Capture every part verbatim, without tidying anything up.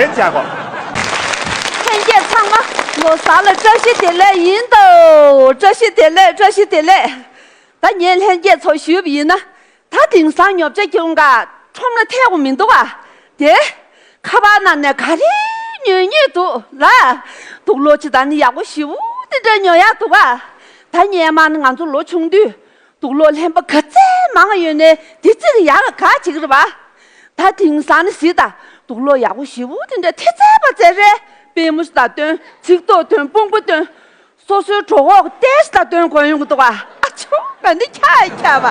དེ་བྱ་གོ། ལྷན་རྒྱས་ཚང་མ་ལོ་གསར་ལ་བཀྲ་ཤིས་བདེ་ལེགས་ཡིན་དོ། བཀྲ་ཤིས་བདེ་ལེགས། བཀྲ་ཤིས་བདེ་ལེགས། ད་ངས་ལྷན་རྒྱས་ཚོ་ཞུས་པ་ཡིན་ན། ད་དེང་སང་ཉོ་ཆ་ཁྱོང་ག་ཁྲོམ་ལ་ཐེག་གོ་མི་འདུག་ཨ། དེ་ཁ་པར་ནང་ནས་ག་རེ་ཉོས་ཉོས་འདུག་ལ། དུག་ལོག་ཅི་ད་ནི་ཡག་པོ་ཞེ་པོ་དེ་འདྲ་ཉོ་ཡག་འདུག་ཨ། ད་སྔོན་མ་ནི་ང་ཚོ་ལོ་ཆུང་དུས་དུག་ལོག་ལྷན་པ་ག་ཚད་མང་ཡོད་ནའི་དེ་གཅིག་ཡག་ག་གཅིག་རེད་པ། ད་དེང་སང་ནི་གཟིགས་དང་། དུག་ལོག་ཡག་པོ་ཞེ་པོ་དེ་འདྲ་ཐེ་ཚད་པ་ཚད་རེད། པུས་མོ་ཞིག་ལ་སྟོན། ཚིགས་ཐོ་སྟོན། དཔུང་པ་སྟོན། སོ་སོའི་གྲོད་ཁོག་ཏོག་ཙམ་ལ་སྟོན་དགོས་ཡོང་གི་འདུག་ག་ཨ་ཆོ་ང་འདི་ཁྱག་ཡ་ཁྱག་པ།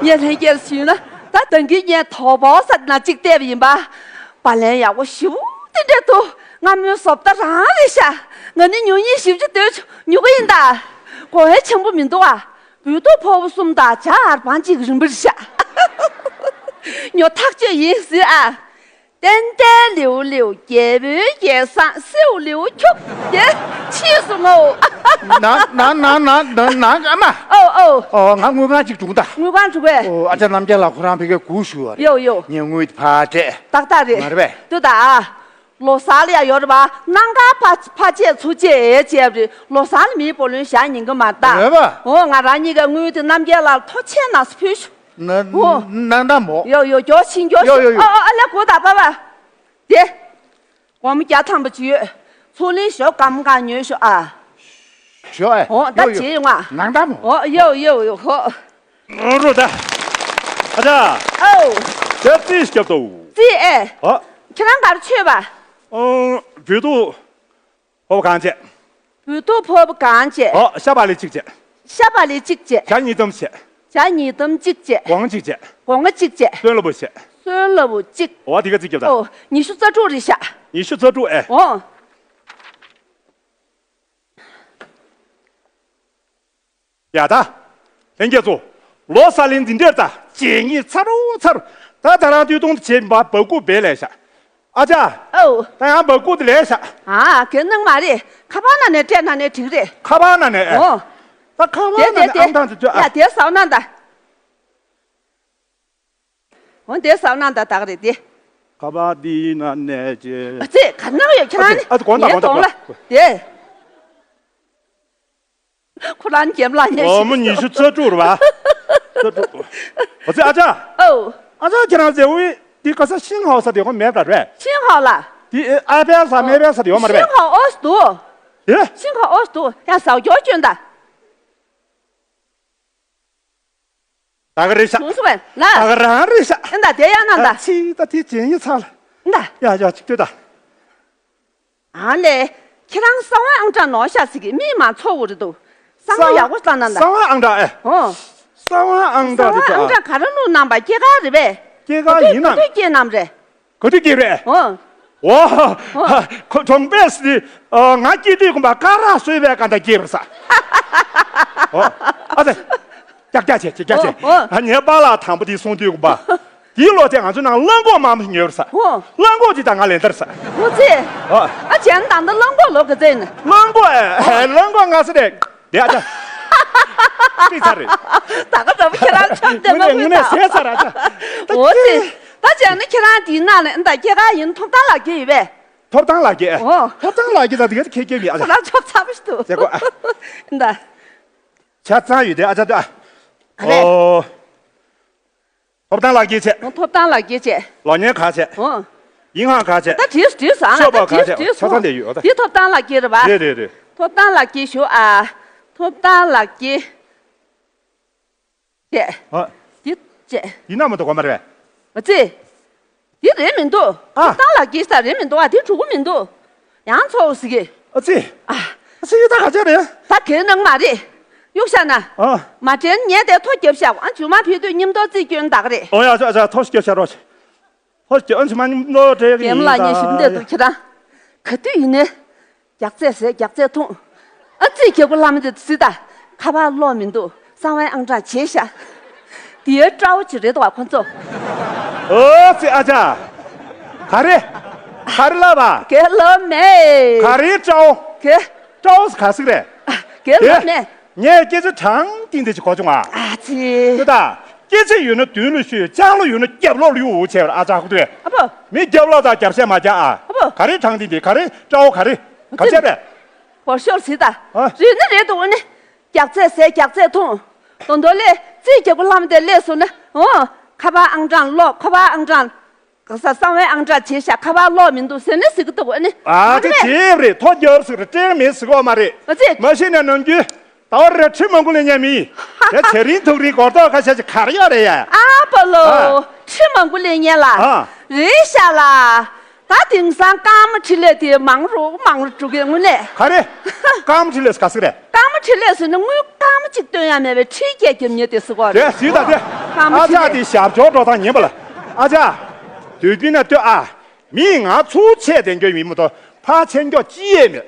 ངས་ལྷན་རྒྱས་ཞུས་ན། ད་ད་གིན་ངས་དོ་པོ་ཟེར་ན་གཅིག་བལྟས་པ་ཡིན་པ། བ་ལན་ཡག་པོ་ཞེ་པོ་དེ་འདྲ་འདུག་སྔ་མོའི་བཟོ་ལྟ་རང་རེད་ཤག་ང་ནི་ཉུང་ཉུང་ཞེ་པོ་ཅིག་འདོད་ཆུ་ཉུ་གུ་ཡིན་ད། གོང་ཧེ་ཆེན་པོ་མི་འདུག་ཨ། བོད་ཐོག་ཕོར་པ་གསུམ་དང་ཇ་ཧར་བང་གཅིག་རིན་པར་ཤག་ཉོ་ཐག་ཆོད་ཡིན་ཟེར་ཨ། ཏན་ཏན་ལེའུ་ལེའུ་རྒྱལ་པོའི་རྒྱལ་བཟང་སེའུ་ལེའུ་ཁྱུག་དེ་ཕྱིས་སུ་ངོ་། ན་ན་ན་ན་ན་ན་ཨ་མ། ཨོ་ཨོ། ཨོ་ང་དངུལ་ཁང་གཅིག་དྲུག་ད། དངུལ་ཁང་དྲུག་པས། ཨོ་ཨ་ཅག་རྣམ་རྒྱལ་ལགས་ཁོ་རང་ཕ་གིར་སྒུག་བཞུགས་པ་རེད། ཡོ་ཡོ། ངས་དངུལ་དེ་ཕར་སྤྲད། ཏག་ཏག་རེད། མ་རེད་པས། ལྟོས་དང་ཨ། ལོ་གསར་ལ་ཡ་ཡོད་རེད་པ། གནམ་གང་ཕ་ཕ་ཆད་ཚུར་ཆད་བྱས་པ་རེད། ལོ་གསར་ལ་མིའི་བུ་ལོན་བཞག་ཉན་གི་མ་རེད་ད། རེད་པ། ཨོ་ང་རང་གཉིས་ཀའི་དངུལ་དེ་རྣམ་རྒྱལ་ལགས་ལ་ཐོ་ཆད་ནང་སུ་ཕུལ་ཤོག་ན་ཨོ། ན་ད་མོ། ཡོ་ཡོ་མགྱོགས་ཕྱིན་མགྱོགས་ཡོ་ཡོ་ཕྱིན། ཡོ། ཨ་ཨ་ལ་གོ་ད་པ་པ། དེ། སྒོར་མོ་བརྒྱ་ཐམ་པ་ཅིག་ཡོད། ཚུར་ལེན་ཞོག་གམ་གང་ཉོས་ཤོག་ཨ། ཞོག་ཨེ། ཨོ་ད་ཡོ་ཡོ་བྱེད་ཡོང་ཨ། ནང་ད་མོ། ཨོ་ཡོ་ཡོ་ཡོ་ཧོ། རོ་ད། ཨ་ཅག་ཨོ། དེ་རྩིས་སྐྱབས་དོ། རྩིས་ཨེ། ཨོ། ཁྱེད་རང་གར་ཆོད་པ། ཨོ། བོད་དུ། ཕོར་པ་གང་བྱས། བོད་ཐོག་ཕོར་པ་གང་བྱས། ཨོ་ཤ་པ་ལི་གཅིག་བྱས། ཤ་པ་ལི་གཅིག་བྱས། ཇ་ཉིས་སྟོང་བྱས། ཇ་ཉིས་སྟོང་གཅིག་བྱས། སྒོང་གཅིག་བྱས། སྒོང་ང་གཅིག་བྱས། སོན་ལ་བུ་བྱས། སོན་ལ་བུ་གཅིག་ཨོ་དེ་ག་རྩིས་རྒྱབ་ད། ཨོ་ཉི་ཤུ་རྩ་དྲུག་རེད་ཤག་ཉི་ཤུ་རྩ་དྲུག་ཨེ། ཨོ། ཡ་ད། ལྷན་རྒྱས་ཚོ། ལོ་གསར་ལན་འདི་འདྲར་ད་བྱེད་ངེས་ཚ་རུ་ཚ་རུ། ད་ད་རང་དུས་ཐུང་དུ་བྱེད་འབའ་འབའ་ཀུ་བེ་ལས་ཤག་ཨ་ཅག་ཨོ། ད་ཡང་འབའ་ཀུ་དེ་ལས་ཤག་ཨ་གེ་ནང་མ་རེད། ཁ་པར་ནང་ནས་སྤྲད་ན་ནས་འགྲིག་རེད། ཁ་པར་ནང་ནས་ཨེ། ཨོ། ད་ཁ་པར་དེ་ནང་དེ་ནས་དེ་ཨང་གྲངས་དེ་ཚོ་ཨ། ཡ་དེ་ཟ་ན་ད། འོ་དེ་ཟ་ན་ད་དག་རེད་དེ། ཁ་པར་འདི་ནང་ནས་ཅེ། ཨ་ཙི་ག་ནང་ཡོད་ཁྱེད་རང་ཨ་ཙི་ཨ་ཙི་གོང་དང་ངའི་གོང་དང་གདོང་ལ་གོང་དང་དེ། ཁོ་རང་འགེམ་ལ་ཉན་ཨོ་མོ་ཉི་ཤུ་རྩ་དྲུག་རེད་བ། རྩ་དྲུག་ཨོ་ཙི་ཨ་ཅག་ཨོ། ཨ་ཅག་ཁྱེད་རང་ཟེར་བའི་འདི་ག་ས་ཤིང་ཧའོ་ས་དེ་གོ་མེད་པ་རེད། ཤིང་ཧའོ་ལ། འདི་ཨ་ཕལ་ས་མེད་པའི་ས་དེ་ཡོད་མ་རེད་པས། ཤིང་ཧའོ་ཨོ་སི་འདུག་ཨེ། ཤིང་ཧའོ་ཨོ་སི་འདུག་ཡང་ཟ་རྒྱོ་སྐྱོན་ད། ད་ག་རེད་ཤག་བྱུང་སོང་བས་ལ། ད་ག་རང་རེད་ཤག་ཨ་ད་དེ་ཡང་ན་ད། ཨ་ཕྱི་ད་དེ་བྱེད་ཡིན་ཚར་ལ། ད། ཡ་ཡ་ཅིག་ལྟོས་ད། ཨ་ལས། ཁྱེད་རང་གསང་བའི་ཨང་གྲངས་ནོར་ཤག་ཟིག་གི་མིག་མ་ཚོ་བོ་རེད་འདུག་གསང་བ་ཡག་པོ་བཏང་ན་ད། གསང་བའི་ཨང་གྲངས་ཨེ། ཨོ། གསང་བའི་ཨང་གྲངས་རེད་འདུག་གསང་བའི་ཨང་གྲངས་ག་རེ་བླུགས་གནང་པ་སྐྱེས་སྐར་རེད་པས། སྐྱེས་སྐར་ཡིན་ན། ག་དུས་སྐྱེས་གནང་རེད། ག་དུས་སྐྱེས་པས། ཨོ། ཨོ། ཨོ། ཁོ་གྲོང་པས་སི། ཨ། ང་སྐྱེས་དུས་ཀུན་པ་ཀ་ར་སོས་པའི་ཀ་འདྲ་སྐྱེས་པར་ས། ཨོ། ཨ་ཙི། ཀྱག་ཀྱག་བྱས་ཀྱག་ཀྱག་བྱས། ཨོ། ཨོ། ཨ་ངའི་པཱ་ལགས་དང་པོ་དེ་གསུངས་དུས་ཀུན་པ། དེའི་ལོ་དེ་ང་ཚོའི་ནང་གླང་གོག་མང་པོ་ཞིག་ཉོས་པར་ས། ཨོ། གླང་གོག་ཅིག་དང་ང་ལེན་ད་རེད་ས། ཨོ་ཙི། ཨོ། ཨ་བྱས་ན་ད་ལྟ་གླང་གོག་ལོ་ག་ཚོད་ཡིན། གླང་གོག་ཨེ། གླང་གོག་ང་ས་རེད། དེ་ཨ་ཅག་ཅིག་ཚར་རེད། ད་ག་འདྲ་པོ་ཁྱེད་རང་ཆམ་དེ་མ་དངོས་གནས་ངུས་ད། ཟས་ཚར་ཨ་ཅག་ཨོ་ཙི། ད་བྱས་ན་ཁྱེད་རང་དེའི་ནང་ནས་ད་སྐྱེས་སྐར་ཡིན་ཐོབ་ཐང་ལག་འཁྱེར་ཡོད་པས། ཐོབ་ཐང་ལག་འཁྱེར། ཨོ། ཐོབ་ཐང་ལག་འཁྱེར་ད་དེ་ག་ཁྱེད་སྐྱེས་མི་ཨ་ཅག་ཁོ་རང་ཆོབ་ཚ་པོ་ཞིག་འདུག་ཟེར་གོ་ཨ། ད། ཆ་ཚང་ཡོད་དེ་ཨ་ཅག་ད། ཨ་རེད། ཨོ། ཐོབ་ཐང་ལག་འཁྱེར་བྱས། ཨོ་ཐོབ་ཐང་ལག་འཁྱེར་བྱས། ལོ་ཉན་ག་བྱས། ཨོ། ཡིན་ཧང་ག་བྱས། ད་བྲིས་བྲིས་སོང་ཨ། ཤོག་པ་ད་བྲིས་ག་བྱས། བྲིས་ཆ་ཚང་སོང་། དེ་ཡོད་ཨ་ད། འདི་ཐོབ་ཐང་ལག་འཁྱེར་རེད་པ། རེད་རེད་རེད། ཐོབ་ཐང་ལག་འཁྱེར་ཞུ་ཨ། ཐོབ་ཐང་ལག་འཁྱེར། བྱས། ཨ། འདི་བྱས། ཡིན་ན་མ་གཏོགས་གོ་མ་རེད་པས། ཨ་ཙི། འདི་རེད་མི་འདུག་ཨ། ཐོབ་ཐང་ལག་འཁྱེར་ས་རེད་མི་འདུག་ཨ། འདི་གྲུ་གུ་མི་འདུག་ཡང་ཚོགས་ཟིག་གི་ཨ་ཙི། ཨ། ཨ་ཙི་ད་ག་ཅག་རེད། ད་གའི་ནང་མ་རེད། གཡུག་བཞག་ན། ཨ། མ་དྲན་ངས་དེ་ཐོ་རྒྱབ་བཞག་ཨ་མཇུག་མ་ཕུལ་དུས་མཉམ་དུ་རྩིས་སྐྱོན་བདག་རེད། ཨོ་ཡ་ཨ་ཙི་ཨ་ཙི་ཐོ་ཞིག་རྒྱབ་བཞག་རོགས། ཐོ་ཞིག་ཨ་མཇུག་མ་མཉམ་དུ་སྤྲད་གི་ཡིན་ད། རྒན་ལགས་ངས་ཞིབ་འདེད་འདུག་ཁྱེད་རང་། ག་དུས་ཡིན་ནའི། རྒྱགས་ཚད་ཟས་རྒྱགས་ཚད་འཐུང་། ཨ་ཙི་རྒྱལ་པོ་བླ་མ་འདི་སྲིད་ད། ཁ་པར་ཀློག་མི་འདུག་གསང་བའི་ཨང་གྲངས་བརྗེད་ཤག་དེའི་སྤྲའོ་ཅིག་རེད་དོ་བ་ཁོ་ཚོ། ཨོ་ཙི་ཨ་ཅག་ག་རེ། ག་རེ་ལབ་པ། གེ་ལོ་མེ། ག་རེ་སྤྲའོ། གེ། སྤྲའོ་ག་ཟིག་རེད། གེ་ལོ་མེ། ངས་སྐད་ཆ་དྲང་བདེན་དེ་ཅིག་གོ་བྱུང་ཨ། ཨ་ཙི། ཅི་ད། སྐེ་ཚེ་ཡོད་ན་མདུན་ལ་བཤུས། ལྕང་ལོ་ཡོད་ན་རྒྱབ་ལོགས་ལ་གཡུག་འོ་བྱས་པར། ཨ་ཅག་ཧུ་ཏུ། ཨ་ཕོ། མི་རྒྱབ་ལོགས་དང་རྒྱབ་ཤ་མ་རྒྱག་ཨ། ཨ་ཕོ། ག་རེ་དྲང་དེ་འདི་ག་རེ་སྤྲ་བོ་ག་རེ་ག་ཅེ་རེད། གོ་ཤོར་སི་ད། ཨ། རེད་ནི་རེད་འདུག་ཨ་ནི། རྒྱག་ཚད་ཟས་རྒྱག་ཚད་འཐུང་། དོན་དོ་ལས་རྩིས་རྒྱག་པོ་ལྷམ་དེ་ལས་སོང་ན། འོ། ཁ་པར་ཨང་གྲངས་ཀློག་ཁ་པར་ཨང་གྲངས། ག་ས་གསང་བའི་ཨང་གྲངས་བྱས་ཤག་ཁ་པར་ཀློག་མི་འདུག་ཟེར་ནས་ཟེར་གི་འདུག་ཨ་ནི། ཨ་ཙི་རེད་པས། བྱེད་རེད། ཐོ་རྒྱབ་ཟིག་རེད། སྤྲད་མེད་ཟིག་གོ་མ་རེད། ཨ་ཙི། མ་གཞི་ནས་ནམ་རྒྱུན་ཟླ་བ་རེ་ཁྲི་མང་པོ་ལེན་མཁན་མི་ཡིན། དེ་ཚེ་རིང་ཐུག་རིང་སྒོར་ཐོག་ཁ་ཤས་ཅིག་གར་ཡོད་རེད་ཡ། ཨ་པ་ལོ། ཨ། ཁྲི་མང་པོ་ལེན་མཁན་ལ། ཨ། རེད་ཤག་ལ། ད་དེང་སང་རྐང་མ་འཕྲིན་ལས་དེ་མང་རུ་མང་རུ་འགྲོ་གི་དངོས་གནས། ག་རེ། རྐང་མ་འཕྲིན་ལས་ག་ཟིག་རེད། རྐང་མ་འཕྲིན་ལས་ཟེར་ན་དངུལ་རྐང་མ་གཅིག་བཏོན་ཡ་མེད་པའི་འཕྲིན་སྐྱེལ་རྒྱབ་མཁན་དེ་ཟེར་གོ་རེད། དེ་ཟིག་ད་དེ། རྐང་མ་ཨ་ཅག་འཕྲིན་ལས། དེ་ཞབས་ཕྱོགས་འགྲོ་སྟངས་ཉན་པ་ལ། ཨ་ཅག་དུས་རྒྱུན་ན་ལྟོས་ཨ། མིས་ང་ཚུར་ཆད་དེ་འགྱོ་མི་མ་གཏོགས་ཕར་ཆད་འགྱོ་ཅི་ཡས་མེད།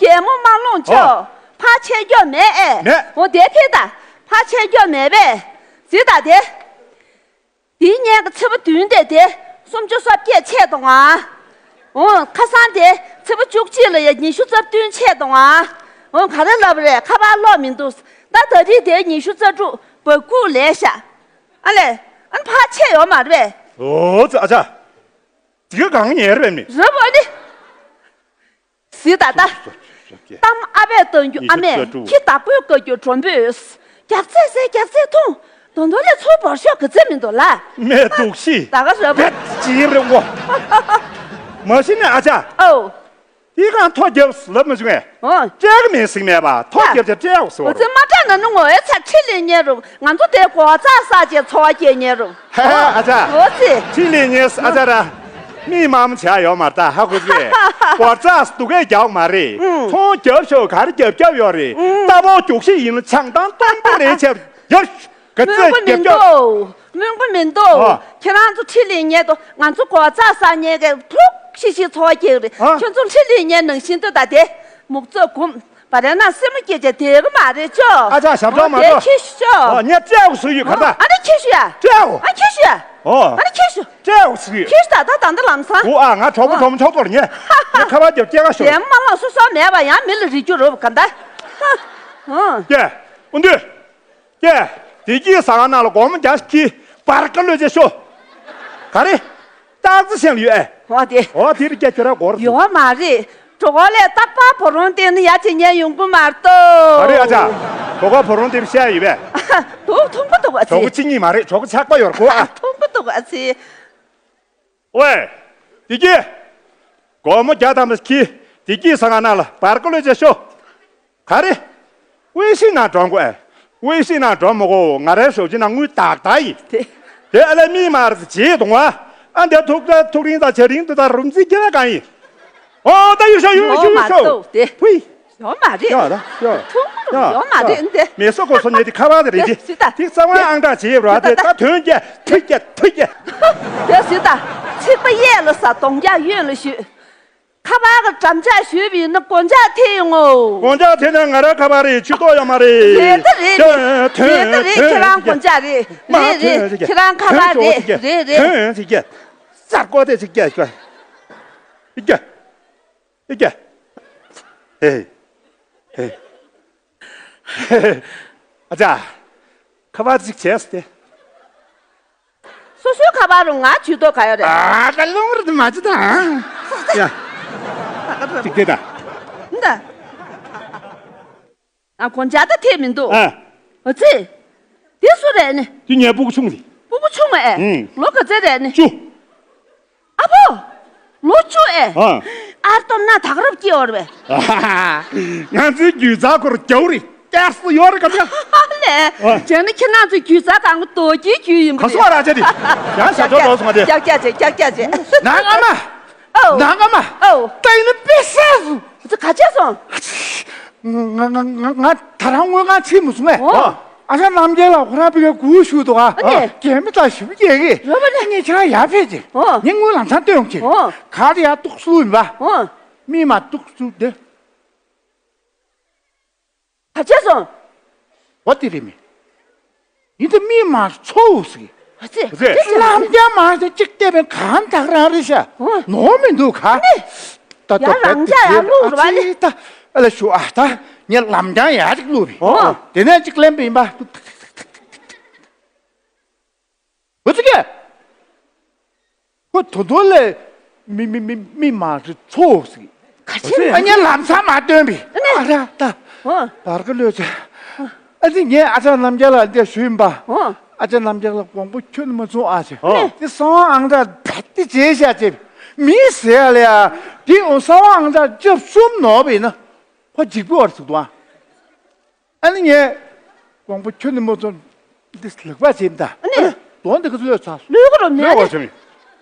རྒྱལ་མོ་དམར་ལོང་ཨོ། ཁྱོད། ཕར་ཆད་འགྱོ་མེད་ཨེ། མེད། འོ་དེ་ཕེ་ད། ཕར་ཆད་འགྱོ་མེད་པས། ཟིག་ད་དེ། དེའི་སྔོན་གྱི་ཚེས་པ་བདུན་དེ་དེ་སུམ་ཅུ་སོ་བརྒྱད་ཆད་འདུག་ཨ། འོ་ཁ་སང་དེ་ཚེས་པ་བཅུ་གཅིག་ལ་ཡ་ཉི་ཤུ་རྩ་བདུན་ཆད་འདུག་ཨ། འོ་ག་རེ་ལབ་རེད། ཁ་པར་ཀློག་མི་འདུག་ད་ད་རེས་དེ་ཉི་ཤུ་རྩ་དྲུག་བ་ཀུ་ལས་ཤག་ཨ་ལས། ཨ་ནི་ཕར་ཆད་ཡོད་མ་རེད་པས། ཨོ་ཙི་ཨ་ཅག་དེ་ག་གང་ཉེ་རེད་པས་ནི། རེད་པ་ནི། ཟིག་ད་ད། གཏམ་ཨ་ཕས་བཏོན་རྒྱུ་ཨ་མས། ཁྱི་བདག་པོས་བཀའ་རྒྱུ་གྲོམ་པོས། རྒྱག་ཚད་ཟས་རྒྱག་ཚད་འཐུང་། དོན་དོ་ལས་ཚུར་བོར་ཤོག་གི་ཚད་མི་འདུག་ལ། མེད་འདུག་ཤི། ད་ག་རེད་པ། ཅི་རེད་འོ། མ་གཞི་ནས་ཨ་ཅག་ཨོ། དེ་གང་ཐོ་རྒྱབ་ལབ་མི་བྱུང་ངས། ཨོ། སྤྲད་གི་མེད་ཟིག་མེད་པ། ཐོ་རྒྱབ་ཅེ་སྤྲད་འོ་ཟེར་བ་རེད། ང་ཚོ་མ་སྤྲད་ན་ནི་ངོ་ཨེ་ཚ་ཁྲི་ལེན་ཉེ་རུ་ང་ཚོ་དེ་གོ་ཚ་ས་ཅེ་འཚོ་བ་སྐྱེལ་ཉེ་རུ། ཧེ་ཨ་ཅག་འོ་ཙི། ཁྲི་ལེན་ཉེ་ཨ་ཅག་ར། མི་མང་ཆ་ཡོད་མ་རེད་ད་ཧ་གོ་གི། སྒོར་རྩ་སྡུག་གས་རྒྱག་མ་རེད། ཚོང་རྒྱབ་ཤོག་ག་རེ་རྒྱབ་རྒྱབ་ཡོད་རེད། རྟ་ཕོ་རྒྱུག་ཤི་ཡིན་ལ་ཆང་ཏང་སྟོང་པོ་རེད་ཆབ་ཡོད། ག་ཚོད་རྒྱབ་རྒྱབ། མི་འདུག་མི་འདུག་ཨ། ཁྱེད་རང་ཚོ་ཁྲི་ལེན་ཉེ་དོ་ང་ཚོ་སྒོར་རྩ་ས་ཉེ་གས་ཐུག་ཤི་ཤི་འཚོ་བ་སྐྱེལ་རེད། ཨ། ཁྱོད་ཚོ་ཁྲི་ལེན་ཉེ་ནང་བཞིན་དུ་ད་དེ་མུག་ཚོད་གུམ། བ་རེ་ན་སེམས་མ་སྐྱེ་ཅེ་དེ་གི་མ་རེད་ཅོ། ཨ་ཅག་ཞབས་བྲོ་མ་ཨོ་དེ་གྲོ། ཁྱི་ཤོ། ཨོ་ངས་སྤྲད་འོ་ཟེར་ཡོད་ག་ད། ཨ་ནི་ཁྱི་ཤོ་ཡ། སྤྲད་འོ། ཨ་ཁྱི་ཤོ་ཡ། ཨོ། ཨ་ནི་ཁྱི་ཤོ། སྤྲད་འོ་ཟེར་ཡོད། ཁྱི་ཤོ་ད་ད་ད་འདི་ལམ་སང་། ཨོ་ཨ་ང་གྲོགས་པོ་གྲོགས་མོ་ཆོག་ཐོར་ཉེ། ངས་ཁ་པར་རྒྱབ་སྐྱེལ་ག་ཤོག་རྒྱལ་མོ་མ་ལོག་སོ་སོ་མེད་པ་ཡང་མི་ལ་རིག་རྒྱུ་རོབ་ག་ད། ཨོ། ཀྱེ། ཨུ་འདུས། ཀྱེ། བདེ་སྐྱིད་ཟ་ཁང་ནང་ལ་སྒོར་མོ་བརྒྱ་ཞིག་གིས་བར་ཀ་ལོས་བྱེད་ཤོག་ག་རེ། སྟག་རྩེ་ཞིང་ལ་ཡོད་ཨེ། འོ་དེ། འོ་དེ་རིགས་ཀྱ་ཁྱོད་ར་སྒོར། ཡོད་མ་རེད། གྲོགས་ལས་རྟག་པར་བུ་རོང་བསྟན་ནི་ཡ་ཅི་ཉན་ཡོང་གི་མ་གཏོགས། ག་རེ་ཨ་ཅག་གྲོགས་པ་བུ་རོང་བསྟན་བཤད་ཡོད་པས། དུ་མཐོང་གི་འདུག་ཨ་ཙི། གྲོགས་པོ་གཅིག་གཉིས་མ་རེད། གྲོགས་པོ་ཆགས་པ་ཡོད་རེད་གོ་ཨ། མཐོང་གི་འདུག་ཨ་ཙི། ཝེ། བདེ་སྐྱིད། སྒོར་མོ་བརྒྱ་ཐམ་པ་ཁྱི་བདེ་སྐྱིད་ཟ་ཁང་ནང་ལ་བར་ཀ་ལོས་བྱེད་ཤོག་ག་རེ། ཝེ་ཤིང་ནང་འགྲོ་དགོས་ཨེ། ཝེ་ཤིང་ནང་འགྲོ་མི་དགོས། ང་རའི་ཞབས་ཕྱི་ནང་དངུལ་དག་དག་ཡིན། དེ། དེ་ཨ་ལས་མི་མར་བྱེད་གཏོང་བ། ཨ་འདས་ཐུག་ད་ཐུག་རིང་དང་བྱ་རིང་དུ་ད་རུམ་རྩིས་རྒྱལ་གང་ཡིན། ཨོ་ད་ཡོད་ཤོག་ཡོད་ཡོད་ཤོག་ཡོད་ཤོག་དེ། ཕུའི། ཡོད་མ་རེད། ཡོད་ད་ཡོད། ཐུག་ཡོད་མ་རེད་འདི། མེ་སོ་ཀོ་སོ་ཉེ་དེ་ཁ་བ་དེ་རེད་དེ། དེ་སི་ད། དེ་གཙང་བའི་ཨང་གྲངས་བྱེད་ཡོད་ར་དེ་ད་དོན་རྒྱ་ཐུག་རྒྱ་ཐུག་རྒྱ། དེ་སི་ད། ཚིག་པ་གཡས་ལ་ཟ་གདོང་རྒྱ་གཡོན་ལ་གཞུས། ཁ་པར་གྱི་འགྲམ་ལྕག་གཞུས་པ་ཡིན་ན་སྒོ་ལྕག་ཐེབས་ཡོང་ངོ་། སྒོ་ལྕག་ཐེབས་ན་ང་རང་ཁ་པར་རེད། ཆུ་ཏོག་ཡོད་མ་རེད། རེད་ད་རེད་རེད། རེད་ད་རེད། ཁྱེད་རང་སྒོ་ལྕག་རེད། རེད་རེད། ཁྱེད་རང་ཁ་པར་རེད། རེད་རེད། ཐོན་ཡོང་ཅིག་སྐྱ། གསར་བཀོད་དེ་ཅིག་སྐྱ་སྐྱ། སྐྱ། སྐྱ། ཨེ་ཀྱ། ཨེ། ཨ་ཅག་ཁ་པར་ཅིག་བྱས་ཏེ། སོ་སོའི་ཁ་པར་རུ་ང་ཇུས་གཏོགས་ག་ཡོད་རེད། ཨ་ཀ་ལུང་རུ་དུ་མ་ཅི་ད། ཡ། ཅིག་དེ་ད། འདི། ཨ་གོན་ཇ་ད་ཐེབས་མི་འདུག་ཨ། འོ་ཙི། དེ་སུ་རེད་ནི། དེ་ངའི་སྤུ་གུ་ཆུང་རེད། སྤུ་གུ་ཆུང་ཨེ། ཨུམ། ལོ་ག་ཚོད་རེད་ནི། བཅུ། ཨ་ཕོ། ལོ་བཅུ་ཨེ། ཨ། ཨར་སྟོབས་ན་ད་ག་རབ་སྐྱེ་བར་བས། ང་ཚོའི་རྒྱུད་རྩ་ཁོར་རྒྱའུ་རི་སྐྱར་སུ་ཡོད་རེད་གམ་ཡ། ལས། ཨ། བྱས་ན་ཁྱེད་རང་ཚོའི་རྒྱུད་རྩ་དང་རྡོ་རྗེའི་རྒྱུད་ཡིན་པ་ག་རེད། སོ་ར་ཅེ་དི། ཡང་ཞབས་ཏོག་ལོག་སོང་བ་དེ། ཀྱག་ཀྱག་བྱེད་ཀྱག་ཀྱག་བྱེད། ནང་ཨ་མ། ཨོ། ནང་ཨ་མ། ཨོ། ད་ཡིན་ན་དཔེ་བསད་སོང་། ཚོ་ག་བྱས་སོང་། ང་ང་ང་ང་ད་རང་དངོས་གང་ཕྱིན་མི་སོང་ངས། ཨོ། ཨ་ཞང་རྣམ་རྒྱལ་ལགས་ཁོ་རང་བི་གའི་གུ་ཞུ་འདུག་ཨ། ཨ་ནི། རྒྱལ་མི་དང་ཞིབ་རྒྱས་གི། རོ་པ་ནི། ངས་ཁྱེད་རང་ཡར་ཕེབས་ཀྱི། ཨོ། ངས་དངུལ་ལམ་སང་སྟོན་ཡོང་གི། ཨོ། ག་རེ་ཡར་གཏུག་སུ་ཡིན་པ། ཨོ། མི་མ་གཏུག་སུ་དེ། ག་བྱས་སོང་། འོ་དེ་རེད་མི། ཡིན་ད་མི་མ་ཚོ་བོ་ཟིག་ཨ་ཙི། ཨ་ཙི། ལམ་རྒྱ་མ་ཞིག་གཅིག་བལྟས་པའི་གང་དག་རང་རེད་ཤག་ཨོ། ནོར་མི་འདུག་ག་ཨ་ནི། ད་ཡ་ལམ་རྒྱ་ཡར་བླུགས་རེད་བ་ནི། ཨ་ཙི་ད། ཨ་ལ་ཞུ་ཨ་ད། ངས་ལམ་རྒྱ་ཡར་ཅིག་བླུགས་པས། ཨོ། དེ་ནས་ཅིག་ལེན་པ་ཡིན་པ། འོ་ཙི་ཀེ། ཁོ་ད་དུང་ལས་མི་མི་མི་མི་མ་རེད་ཚོ་ཟིག་ག་ཅི་ཨ་ཉན་ལམ་སང་མ་སྟོན་པས། ཨ་ནི། ཨ་ར་ད། ཨོ། བར་ག་ལོས་ཚེ། ཨ་ཙི་ངས་ཨ་ཅག་རྣམ་རྒྱལ་ལགས་འདི་ཞུས་ཡིན་པ། ཨོ། ཨ་ཅག་རྣམ་རྒྱལ་ལགས་དགོངས་པ་ཁྱོན་ནས་མ་ཚོམས་ཨ་ཅེ། ཨོ། འདི་གསང་བ་ཨང་གྲངས་བེད་དེ་བྱས་བཞག་ཅེ། མི་ཟེར་ཡ་ལ་ཡ། འདི་འོང་གསང་བ་ཨང་གྲངས་བཅུ་གསུམ་ནོར་བས་ན། ཁོ་འཇིགས་པོ་བར་ཟིག་འདུག་ཨ། ཨ་ནི་ངས་དགོངས་པ་ཁྱོན་ནས་མ་ཚོམས། འདི་ལག་པ་བྱེད་མི་ད། ཨ་ནི། དོན་འདི་ག་ཚོད་ལོས་ཚར། ལོས་གོ་རོ་མེད་ལོས་གོ་ནི། བྱུང་།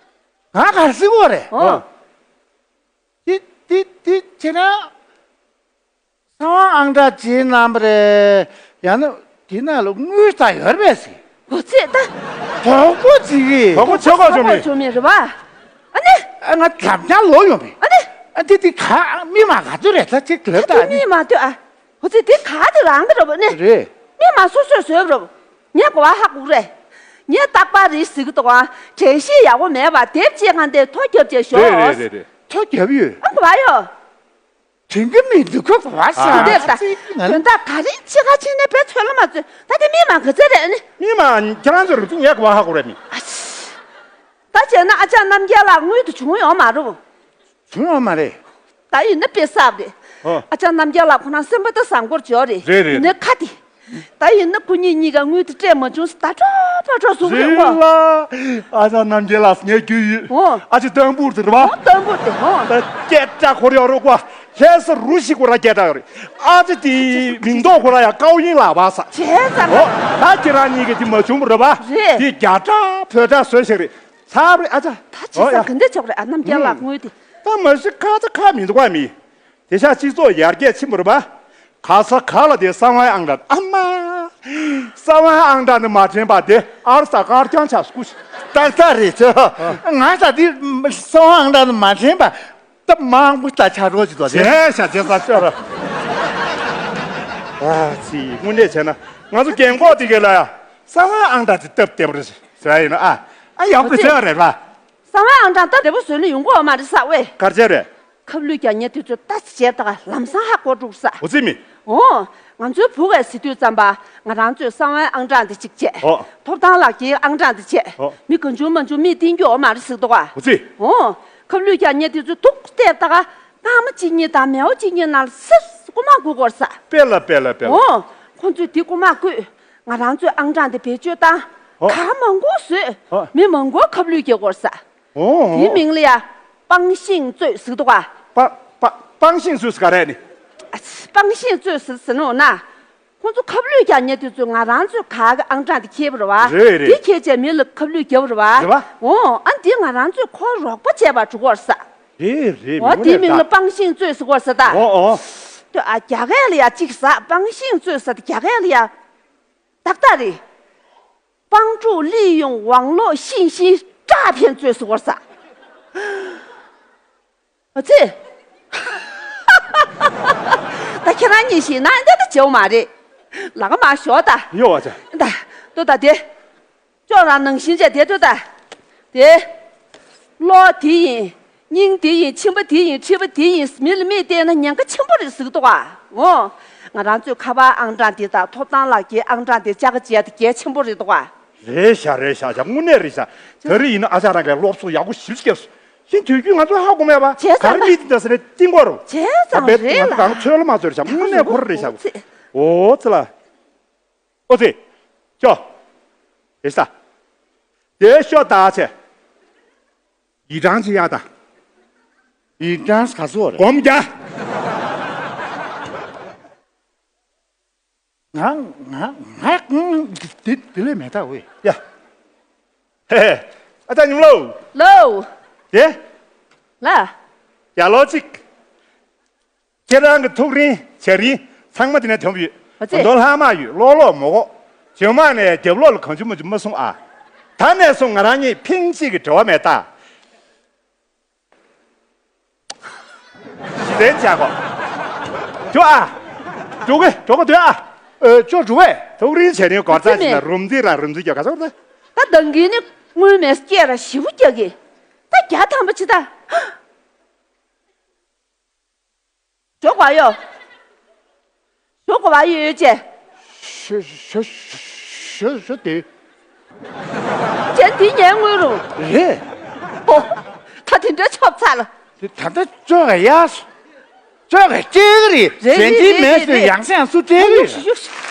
ང་གར་སྲིད་གོ་རེད། ཨོ། དེ་དེ་དེ་བྱས་ན། གསང་བ་ཨང་གྲངས་བྱེད་གནང་བ་རེད། ཡང་ན་དེ་ན་ལ་དངུལ་ད་ཡོད་རེད་པས་ཟེར། འོ་ཙི་ད། དོག་པོ་ཅིག་གིས། དོག་པོ་ཆོག་ག་བྱུང་མི། བྱུང་མི་རེད་བ། ཨ་ནི། ཨ་ང་ལམ་རྒྱག་ལོག་ཡོང་པས། ཨ་ནི། ཨ་འདི་འདི་ག་མི་མ་ག་ཚོད་རེད་ད་ཅིག་ལབ་ད་ཨ་ནི། མི་མ་ལྟོས་ཨ། འོ་ཙི་དེ་ག་དེ་རང་གི་རེད་པ་ནི། རེད། མི་མ་སོ་སོས་བཟོས་པ་རེད་པ། ངས་གོ་བ་ཧ་གོ་གི་རེད། ངས་རྟག་པར་རེ་ཟེར་གི་འདུག་ཨ། དྲན་ཤེས་ཡག་པོ་མེད་པ་དེབ་ཅིག་སྒང་དེ་ཐོ་རྒྱབ་བྱས་ཞོག་རེད་རེད་རེད་རེད། ཐོ་རྒྱབ་ཡོད། ཨ་གོ་བ་ཡོད། དྲན་གི་མི་འདུག་གོ་གོ་བ་ས་ཨ། དེ་ལྟ། ཅིག་ང་དོན་དག་ག་རེ་ཕྱི་ཁ་ཕྱི་ནས་བེད་ཚོད་ལ་མ་ཚོད་ད་དེ་མི་མ་ག་ཚོད་རེད་ཨ་ནི། མི་མ་ཁྱེད་རང་ཚོ་རུ་ཚིག་ངས་གོ་བ་ཧ་གོ་རེད་མི། ཨ་ཤི། ད་བྱས་ན་ཨ་ཅག་རྣམ་རྒྱལ་ལགས་དངུལ་དེ་བྱུང་ཡོད་མ་རེད། བྱུང་ཡོད་མ་རེད། ད་ཡིན་ན་དཔེ་གསར་རེད། ཨོ། ཨ་ཅག་རྣམ་རྒྱལ་ལགས་ཁོ་རང་སེམས་པ་ད་བཟང་པོར་འཇོག་རེད། རེད་རེད་ཡིན་ན་རེད། ཁ་དེ། ད་ཡིན་ན་ཁོ་གཉིས་གཉིས་ཀ་དངུལ་དེ་སྤྲད་མ་བྱུང་ཟེར་ད་སྤྲོ་སྤྲོ་སྤྲོ་ཟུག་རེད་ཨོ། ཨ་ཅག་རྣམ་རྒྱལ་ལགས་ངས་རྒྱུས་ཡོད། ཨོ། ཨ་ཅག་ཏམ་བུར་དེ་རེད་བ། ཨོ་ཏམ་བུར་དེ་ཨོ། ད་སྐད་གྲགས་ཁོ་རེ་ཡོད་རེད་བ། ལྷ་ས་རུ་ཞིག་ཁོ་ར་སྐད་གྲགས་ཡོད་རེད། ཨ་ཅག་དེ་མིང་ཐོག་ཁོ་ར་ཡ་ཀའོ་ཡིན་ལགས་བ་ས། བྱས་ཙང་། ཨོ། ད་ཁྱེད་རང་གཉིས་ཀ་དེ་མ་བྱུང་བ་རེད་བ། རེད། དེ་རྒྱ་གྲགས་བོད་གྲགས་བཟོས་ཤིག་རེད། ཚར་རེད་ཨ་ཅག་ད་ཅི་ཨོ་ཡ། ས་ག་འདྲ་ཆོག་རེད་ཨ་རྣམ་རྒྱལ་ལགས་དངུལ་དེ། ད་མ་གཞི་ཁ་ཚ་ཁ་མི་འདུག་བ་མི། དེ་ཤ་སྤྱི་ཚོགས་ཡར་རྒྱས་ཕྱིན་པ་རེད་པ། ག་ས་ག་ལ་དེ་གསང་བའི་ཨང་གྲངས་ཨ་མ། གསང་བའི་ཨང་གྲངས་ནི་མ་དྲན་པ་དེ་ཨར་ས་དཀར་རྐྱང་ཆགས་སྐུ་ཞིག་ཏག་ཏག་རེད་ཚོ། ང་ས་དེ་གསང་བའི་ཨང་གྲངས་ནི་མ་དྲན་པ། ད་མང་པོ་ལྟ་ཆ་རོགས་ཀྱི་དོ་དེ། བྱས་ཤ་བྱས་ས་ཅོ་ར། ཨ་ཙི་དངོས་གནས་བྱས་ན་ང་ཚོ་རྒན་གོག་དེ་གས་ལ་ཡ་གསང་བའི་ཨང་གྲངས་དེ་སྟབས་བདེ་པོ་རེད་ཟེར་ཡ་ཡིན་ན་ཨ། ཨ་ཡག་པོ་བྱས་པ་རེད་པ། གསང་བའི་ཨང་གྲངས་སྟབས་བདེ་པོ་བཟོས་ན་ཡོང་གི་ཡོད་མ་རེད་ས་ཝེ། ག་རེ་བྱས་རེད། ཁབ་ལུད་རྒྱག་མཁན་དེ་ཚོས་ལྟ་ཅི་བྱས་ད་ག་ལམ་སང་ཧ་གོ་འགྲོ་གི་ས། འོ་ཙི་མི། འོ། ང་ཚོའི་བུ་གས་ཟེར་དུས་ཙམ་པ་ང་རང་ཚོས་གསང་བའི་ཨང་གྲངས་དེ་གཅིག་བྱས། ཨོ། ཐོབ་ཐང་ལག་འཁྱེར་ཨང་གྲངས་དེ་བྱས། ཨོ། མི་གང་བྱུང་མང་བྱུང་མིས་བསྟན་རྒྱུ་ཡོད་མ་རེད་ཟེར་འདུག་ག་འོ་ཙི། འོ། ཁབ་ལུད་རྒྱག་མཁན་དེ་ཚོས་ཐུག་བལྟས་ད་ག་སྐར་མ་གཅིག་གཉིས་དང་མེའོ་གཅིག་གཉིས་ནང་ལ་སིར་རྐུ་མ་རྐུ་གོ་ས། དཔེ་ལ་དཔེ་ལ་དཔེ་ལ། འོ། ཁོང་ཚོས་དེ་རྐུ་མ་རྐུས། ང་རང་ཚོའི་ཨང་གྲངས་དེ་བེད་སྤྱོད་བཏང་། ཨོ། ག་མང་པོ་བཟོས། ཨོ། མི་མང་པོ་ཁབ་ལུད་རྒྱག་གོ་ས། ཨོ། དེའི་མིང་ལ་ཡ། པང་ཤིང་བཙོས་ཟེར་འདུག་ག་པ་པ་པང་ཤིང་བཙོས་ཟེར་ག་རེ་ནི། ཨ་ཙི། པང་ཤིང་བཙོས་ཟེར་ཟེར་ནོ་ན། ཁོང་ཚོ་ཁབ་ལུད་རྒྱག་མཁན་དེ་ཚོས་ང་རང་ཚོའི་ག་གི་ཨང་གྲངས་དེ་ཁྱེར་བ་རེད་བ། རེད་རེད། དེ་ཁྱེར་བྱས་མི་ལ་ཁབ་ལུད་བརྒྱབ་པ་རེད་བ། རེད་བ། འོ་ཨ་འདི་ང་རང་ཚོས་ཁོ་རོགས་པ་བྱས་པ་འགྲོ་གོ་ས། རེད་རེད། འོ་དེའི་མིང་ལ་པང་ཤིང་བཙོས་ཟེར་གོ་ས་ད། འོ་འོ། ལྟོས་ཨ་རྒྱ་སྐད་ལ་ཡ་གཅིག་ཟ་པང་ཤིང་བཙོས་ཟེར་ད་རྒྱ་སྐད་ལ་ཡ། ཏག་ཏག་རེད། 帮助利用网络信息诈骗罪是我啥？ཨ་ཙི། ད་ཁྱེད་རང་གཉིས་ཤིག་ན་འདི་ད་བྱེའུ་མ་རེད། ལག་མ་ཞོག་ད། ཡོ་བ་ཅན། ད་ལྟོས་ད་དེ། ཅོག་རང་ནང་བཞིན་བྱས་དེ་ལྟོས་ད། དེ། གློག་དེ་ཡིན། སྙིང་དེ་ཡིན། མཆིན་པ་དེ་ཡིན། མཁྲིས་པ་དེ་ཡིན། མི་ལ་མིས་བལྟས་ན་ཉེན་ཁ་ཆེན་པོ་རེད་ཟེར་གི་འདུག་ག་འོ། ང་རང་ཚོའི་ཁ་པར་ཨང་གྲངས་དེ་དང་ཐོབ་ཐང་ལག་འཁྱེར་ཨང་གྲངས་དེ་བཅའ་ག་བྱས་ཏེ་གལ་ཆེན་པོ་རེད་འདུག་ག་རེད་ཤག་རེད་ཤག་ཤག་དངོས་གནས་རེད་ཤག་དེ་རིང་ཡིན་ན་ཨ་ཅག་རང་གིས་སློབ་གསོ་ཡག་པོ་ཞིབ་བྱས་སོང་། ཤིན་དུས་རྒྱུན་ང་ཚོས་ཧ་གོ་མེད་པ། བྱས་ཙང་ག་རེ་མི་དེ་འདྲ་ཟེར་ནས་གཏིང་གོ་རུ། བྱས་ཙང་རེད་ལ། ང་ཚོ་གང་ཚོད་ལ་མ་ཚོད་རེད་ཤག་དངོས་གནས་ཁོ་ར་རེད་ཤག་འོ་ཙི་ལ། ཨོ་ཙི། ཅོ། རེད་ཤག་དེ་ཤོག་ད་ཆེ། ཡི་ཀྲང་ཅི་ཡ་ད། ཡི་ཀྲང་ག་ཚོད་རེད། སྒོམ་རྒྱ། ང་ང་ང་ང་དེ་དེ་ལས་མེད་ད་ཝེ། ཡ། ཧེ་ཧེ། ཨ་ཅག་ཉིམ་ལོ། ལོ། དེ། ལ། ཡ་ལོ་གཅིག་ཁྱེད་རང་གི་ཐུགས་རིང་བྱ་རིང་ཚང་མ་དེ་ནས་ཐོན་ཡོད། ཨ་ཙི། མདོ་ལྷག་མ་ཡོད་ལོག་ལོག་མོ་གོ་ཇོ་མ་ནས་རྒྱབ་ལོག་ལ་གང་བྱུང་མ་བྱུང་མ་སོང་ཨ། ད་ནས་བཟུང་ང་རང་གཉིས་ཕིང་གཅིག་གི་འབྲེལ་བ་མེད་ད། ཞི་ལན་བྱ་གོ་ཇོ་ཨ། ཇོ་གེ་ཇོ་གོ་དོད་ཨ། ཨ་ཅོ་ཇོ་བས། ཐུགས་རིང་བྱ་རིང་གོར་ཚ་ཞིག་ན་རུམ་རྩིས་ར་རུམ་རྩིས་རྒྱག་ག་ཚོར་ད། ད་འདང་གི་ནི་དངུལ་མེད་སྐྱེ་ར་ཞིབ་རྒྱག་གི་ད་རྒྱ་ཐམ་པ་ཅི་ད། ཞོག་ག་ཡོ། ཞོག་ག་བ་ཡོ་ཡོ་ཅེ། ཞོ་ཞོ་ཞོ་ཞོ་དེ། གཞན་དེ་ཉལ་དངུལ་རུང་། རེད། ཨོ། ད་དེ་འདྲ་ཆོབ་ཚར་ལ། དེ་ད་ལྟ་ཅོག་ག་ཡག་སོང་། ཅོག་ག་སྐྱེལ་གི་རེད། རེད་གཞན་དེའི་རེད་མེད་རེད་ཟེར་རེད། ཡང་སེ་ཡང་སུ་སྤྲད་གི་ཡོད། ཡོ་ཤི་ཡོ་ཤི།